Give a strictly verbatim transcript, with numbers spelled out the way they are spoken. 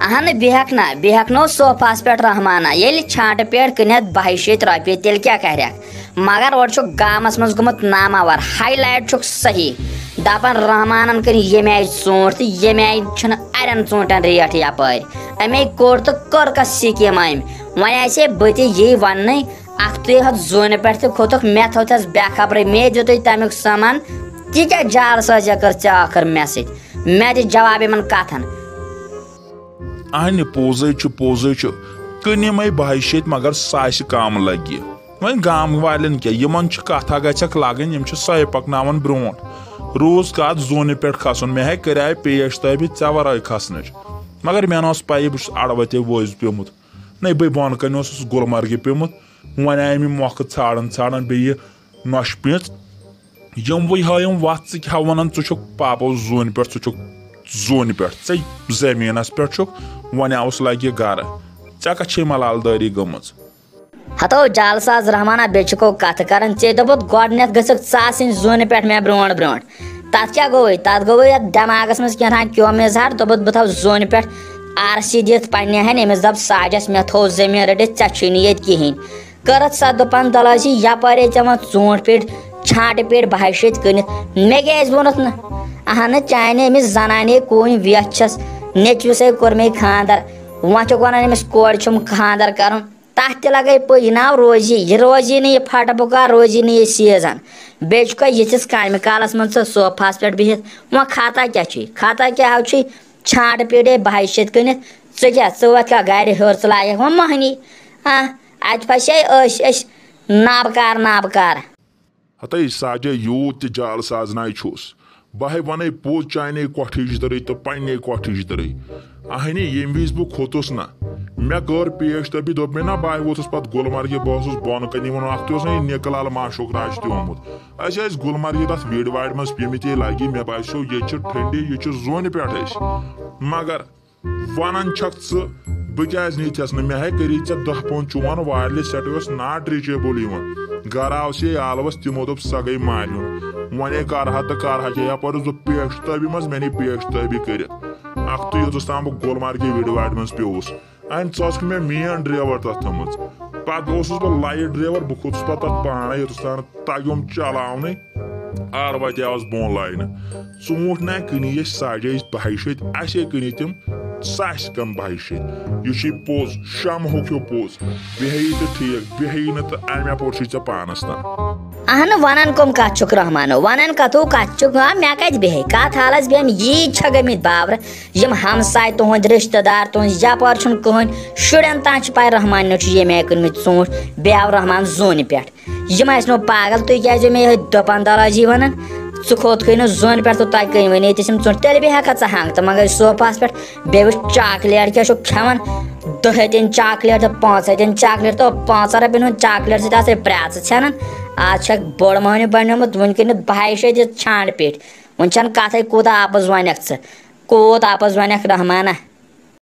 اہن، بیہکھ نہ، بیہکھ نو صوفہس پٮ۪ٹھ رحمانہ۔ ییٚلہِ چھانٹہٕ پیٹھ کٕنتھ بہہِ شیٚتۍ رۄپیہِ، تیٚلہِ کیٛاہ کرکھ؟ مگر اورٕ چھُ گامس منٛز گوٚمُت ناماور، ہاے لایٹ چھُکھ صحیح۔ دپان رحمانن کٕنۍ ییٚمہِ آیہِ ژوٗنٛٹھۍ تہٕ ییٚمہِ آیہِ چھُنہٕ اڑٮ۪ن ژوٗنٛٹھٮ۪ن ریٹ یپٲرۍ۔ أمے کوٚر تہٕ کٔر کس سکیٖم أمۍ۔ وۄنۍ آسہِ ہے بہٕ تہِ یی وننٕے، اکھتُے ہتھ زوٗنہِ پٮ۪ٹھ تہِ کھوٚتُکھ، مےٚ تھوٚو تھس بے خبرٕے، مے دیُتُے تمیُک سامان۔ تہِ کیٛاہ جعل سازیہ کٔر ژےٚ ٲخر مےٚ سۭتۍ؟ مےٚ دِ جواب یِمن کتھن۔ اہنہِ، پوٚزے چھُ، پوٚزے چھُ۔ کٕنۍ یِمے بہہِ شیٚتۍ، مگر ساسہِ کم لگہِ۔ وۄنۍ گام والٮ۪ن کیٛاہ، یِمن چھِ کتھا گژھکھ لگٕنۍ، یِم چھِ سۄے پکناوان برونٛٹھ۔ روٗز کتھ زوٗنہِ پٮ۪ٹھ کھسُن، مےٚ ہے کریاے پیش تٲبی ژےٚ ورٲے کھسنٕچ۔ مگر مےٚ نہ اوس پیی بہٕ چھُس اڑٕ وتے وٲزۍ پیومُت۔ نَے بہٕ بۄنہٕ کنہِ اوسُس گُلمرگہِ پیومُت۔ وۄنۍ آیہِ مےٚ مۄکھٕ ژھانڈان ژھانڈان بیٚیہِ نۄشہِ پیٚژ۔ یِموٕے ہٲیِم وَتھ، ژٕ کیٛاہ وَنان؟ ژٕ چھُکھ پاپو زوٗنہِ پٮ۪ٹھ، ژٕ چھُکھ زوٗنہِ پٮ۪ٹھ، ژے زٔمیٖنَس پٮ۪ٹھ چھُکھ، وۄنۍ آوُس لَگہِ گَرٕ۔ ژےٚ کَتھ چھے ملالدٲری گٔمٕژ؟ ہتو جعل ساز رحمانہ، بیٚیہِ چھُکو کَتھٕ کَران۔ ژے دوٚپُتھ گۄڈٕنٮ۪تھ گٔژھکھ ژٕ آسٕنۍ زوٗنہِ پٮ۪ٹھ مےٚ برونٛٹھ برونٛٹھ۔ تَتھ کیٛاہ گوٚوُے؟ تَتھ گوٚوُے یَتھ دٮ۪ماغَس منٛز کینٛہہ تام کیوٚم اظہار، دوٚپُتھ بہٕ تھاوٕ زوٗنہِ پٮ۪ٹھ آر سی دِتھ پنٛنہِ ہَنہِ، أمِس دَپ ساجَس مےٚ تھوٚو زٔمیٖن رٔٹِتھ، ژےٚ چھُے نہٕ ییٚتہِ کِہیٖنۍ۔ کٔرٕتھ سۄ دُپن دلٲسی یپٲرے ژےٚ وۄنۍ ژوٗنٛٹھۍ پیٖٹۍ چھانٹہٕ پیٖٹۍ بہشت کٕنِتھ۔ مےٚ کیٛازِ ووٚنُتھ نہٕ؟ اہنہٕ، چانہِ أمِس زنانے کوٗنۍ ویتھ چھَس، نیٚچوِسے کوٚر مےٚ خانٛدر۔ وۄنۍ چھُکھ وَنان أمِس کورِ چھُم خانٛدر کَرُن۔ تَتھ تہِ لَگے پٔے، یہِ ناو روزی، یہِ روزی نہٕ یہِ پھٹہٕ بُکار، روزی نہٕ یہِ سیٖزن۔ بیٚیہِ چھُکھ یِژھِس کامہِ کالَس منٛز ژٕ صوفاہَس پٮ۪ٹھ بِہِتھ۔ وۄنۍ خطا کیٛاہ چھُے؟ خطا کیٛاہ ہاو چھُے؟ چھانٹہٕ پیٖٹۍ بہشت کٕنِتھ۔ ژٕ کیٛاہ، ژٕ وَتھ کیٛاہ گَرِ ہیوٚر، ژٕ لایَکھ وۄنۍ مۄہنی؟ آ، اَتہِ پھسے أسۍ، أسۍ نابکار، نابکار۔ ہتے ساجے یوٗت تہِ جال سازناے چھُس۔ بہٕ ہے وَنے پوٚز چانے کۄٹھِج دٔرٕے تہٕ پننے کۄٹھِج دٔرٕے۔ اہنہِ، ییٚمہِ وِزِ بہٕ کھوٚتُس نہ، مےٚ کٔر پیش تٲبی، دوٚپ مےٚ نہ، بہٕ ہے ووتُس پتہٕ گُلمرگہِ، بہٕ اوسُس بۄنہٕ کنہِ یِوان، اکھ تہِ اوس نہ یہِ نِکہٕ لال معشوق راج تہِ آمُت۔ أسۍ ٲسۍ گُلمرگہِ تتھ وِڑِ وارِ منٛز پیمٕتۍ لگہِ، مےٚ باسیو ییٚتہِ چھِ ٹھنڈی، یہِ چھِ زوٗنہِ پٮ۪ٹھ أسۍ۔ مگر وَنان چھَکھ ژٕ، بہٕ کیٛازِ نیٖتھَس نہٕ؟ مےٚ ہے کٔری ژےٚ دَہ پونٛد چون wireless set اوس not reachable یِوان۔ گَرٕ آو سے آلوَس، تِمو دوٚپ سۄ گٔے مالیُن۔ وۄنۍ ہے کَرٕ ہا تہٕ کَرٕ ہا کیٛاہ؟ یَپٲرۍ اوسُس بہٕ پیش تٲبی منٛز، مےٚ نی پیش تٲبی کٔرِتھ۔ اَکھتُے یوٚتَس تام بہٕ گُلمرگہِ وِڑِ وارِ منٛز پیوٚوُس۔ اَمہِ ژٕ ٲسکھ مےٚ main driver تَتھ تھٲومٕژ۔ پَتہٕ اوسُس بہٕ light driver، بہٕ کھوٚتُس پَتہٕ تَتھ پانَے یوٚتَس تام تَگیوم چلاونٕے، آر وَتہِ آوُس بۄن لاینہٕ۔ ژوٗنٛٹھۍ نہ کٕنی أسۍ ساجے بہہِ شیٚتۍ، اَسے کٕنی تِم ساسہِ کم بہہِ شیٚتۍ۔ یہِ چھُے پوٚز، شمہُک ہیوٗ پوٚز۔ بیٚہی تہٕ ٹھیٖک، بیٚہی نہٕ تہٕ اَمہِ اَپور چھُے ژےٚ پانَس تام۔ اہنہٕ، ونان کم کتھ چھُکھ رحمانو؟ ونان کتھو کتھ چھُکھ؟ آ، مےٚ کتہِ بیٚہے؟ کتھ حالس بیٚہم، ییٖتۍ چھےٚ گٔمٕتۍ باورٕ۔ یِم ہمساے تُہنٛدۍ، رشتہٕ دار تُہنٛدۍ، یپٲرۍ چھُنہٕ کٕہٕنۍ۔ شُرٮ۪ن تام چھِ پاے رحمانو چھِ ییٚمہِ آیہِ کٕنمٕتۍ ژوٗنٛٹھۍ، بیٚیہِ آو رحمان زوٗنہِ پٮ۪ٹھ۔ یِم ٲسۍ نہٕ پاگل، تُہۍ کیٛازِ مےٚ یِہوٚے دَپان دَلٲجی وَنان؟ ژٕ کھوٚتکھٕے نہٕ زوٗنہِ پٮ۪ٹھ تہٕ تۄہہِ کٔمۍ وَنے تہِ چھِم ژوٗنٛٹھۍ؟ تیٚلہِ بیٚہہ کھا ژٕ ہنٛگ تہٕ منٛگَے صوفاہَس پٮ۪ٹھ؟ بیٚیہِ وٕچھ چاکلیٹ کیٛاہ چھُکھ کھٮ۪وان، دَہ ہَتٮ۪ن چاکلیٹ تہٕ پانٛژھ ہَتٮ۪ن چاکلیٹ تہٕ پانٛژَن رۄپیَن ہُنٛد چاکلیٹ سۭتۍ آسَے پرٛٮ۪ژٕ ژھٮ۪نان۔ آز چھَکھ بٔڑ مٔہنیوٗ بَنیومُت، وٕنۍ کٔنِتھ بَہَے شیٚتھ دِتھ چھانٛڈ پیٚٹھۍ۔ وٕنہِ چھَنہٕ کَتھَے، کوٗتاہ اَپُز وَنَکھ ژٕ، کوٗت اَپُز وَنَکھ رحمانہ۔